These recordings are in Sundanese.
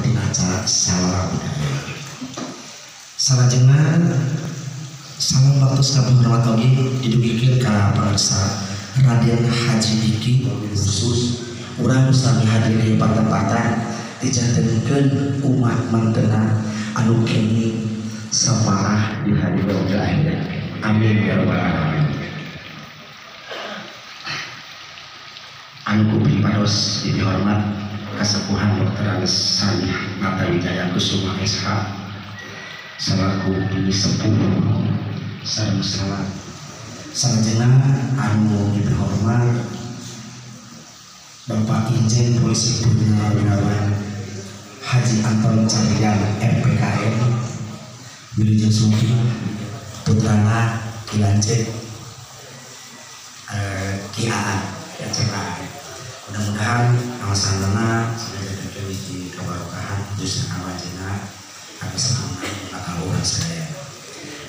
dina acara Sawara Budaya. Salajengna salam baktos kabihormat oge didugikeun ka pangarsa Raden Haji Diki khusus urang sami hadir di patempatan dijantenkeun umat mantena anu kenging saparah di hari akhirat. Amin ya rabbal alamin. Anu ku piparos dihormat kasepuhan Dr. Andes Salih Natawijaya Kusuma SH selaku sepuh sareng salat. Salajengna anu dihormat Bapak Injen Polisi Purnawirawan Haji Anton Carian MPKM Wilujeng Sumping putrana Ki Lanceuk Ki Aan ya cek. Mudah-mudahan awasanana sudah jadi hiji kabarokahan justru awajena kami selama bakal urang sadaya.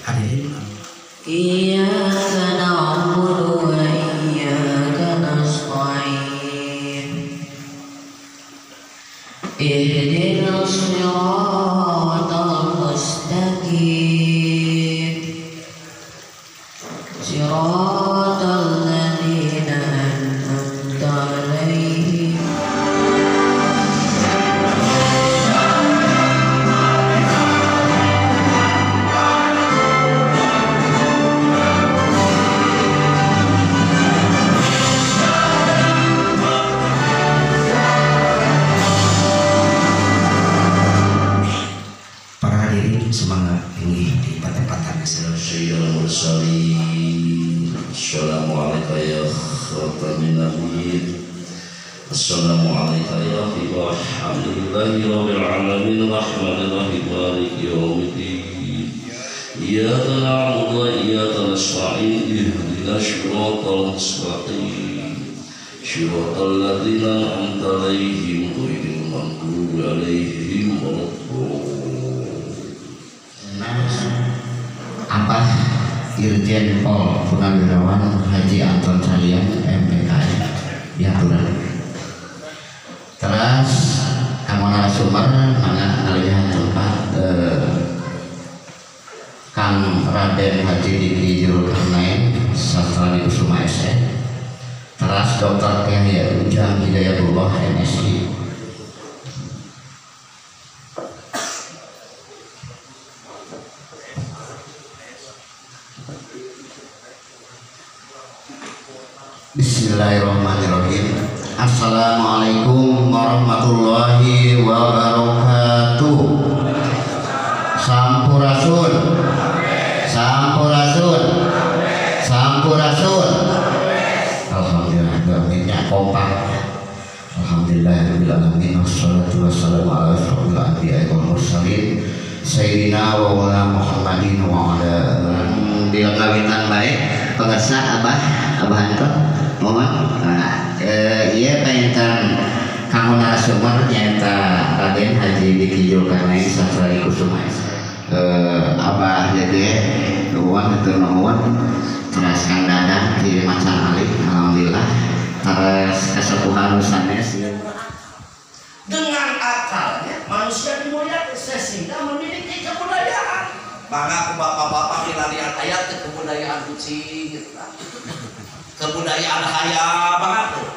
Hadirin, iyyaka na'budu wa iyyaka nasta'in ihdinas siratal mustaqim siratal ladzina an'amta 'alaihim. Semangat ini di patempatan. Assalamualaikum ya khatamin nabiyyin. Assalamualaikum ya alhamdulillahi rabbil alamin rahmanir rahim maliki yaumiddin. Iyyaka na'budu wa iyyaka nasta'in ihdinas siratal mustaqim siratal ladzina an'amta 'alaihim ghairil maghdubi 'alaihim waladdallin. Apa Irjen Pol Purnawirawan Haji Anton Charliyan MPKM diaturan. Terus kanggo narasumber mangga ngalihan tempat Kang Raden Haji Diki Zulkarnain Sastra Kusuma SN. Terus Dr. Yahya Ujang Hidayatullah MSI. Bismillahirrahmanirrahim. Assalamualaikum warahmatullahi wabarakatuh. Sampurasun. Sampurasun. Sampurasun. Alhamdulillah doanya kompak. Alhamdulillahirabbil alamin wassalatu wassalamu ala asyrofil anbiya'i wal mursalin sayyidina wa maulana Muhammadin wa ala alihi. Ngawitan baik pemirsa Abah Abah Anton mohon. Nah, iya pengen kanggo narasumber nyaeta Raden Haji Diki Zulkarnain Sastra Kusuma. Abah Dede nuhun hatur nuhun teras Kang Dadang di Macan Ali alhamdulillah teras kesepuhan sanes. Dengan akalnya manusia dimuliakan sehingga memiliki kebudayaan. Bangga ku bapak-bapak milarian ayat ke kebudayaan kucing gitu. Kebudayaan hayam banget tuh.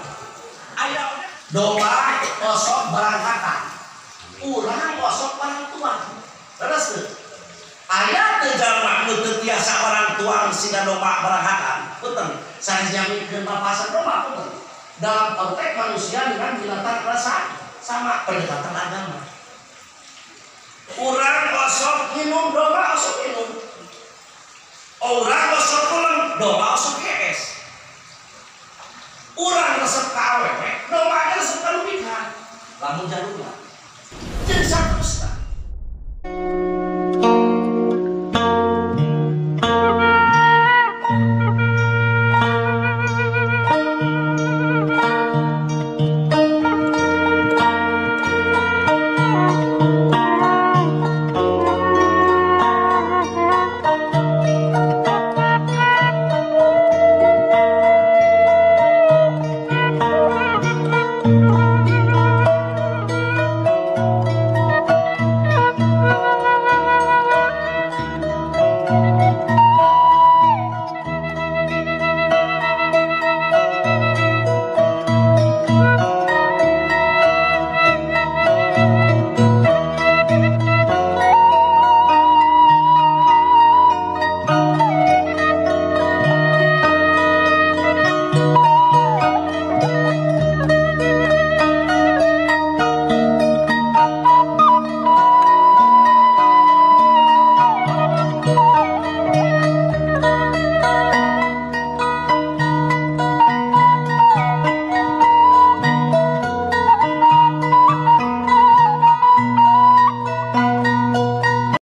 Ayam domba osok berangkatan. Urang osok orang tua. Terus tuh. Ayat teu jalma nu teu tiasa orang tua siga domba berangkatan. Punten, sanes nyamikeun bapasan domba punten. Dalam konteks manusia dengan binatang rasa sama pendekatan agama. Urang osok minum, domba osok minum. Urang osok pulang, domba osok hees. Urang resep ka awewe, domba resep ka lubika. Lamun jalurna. Jeung saterusna.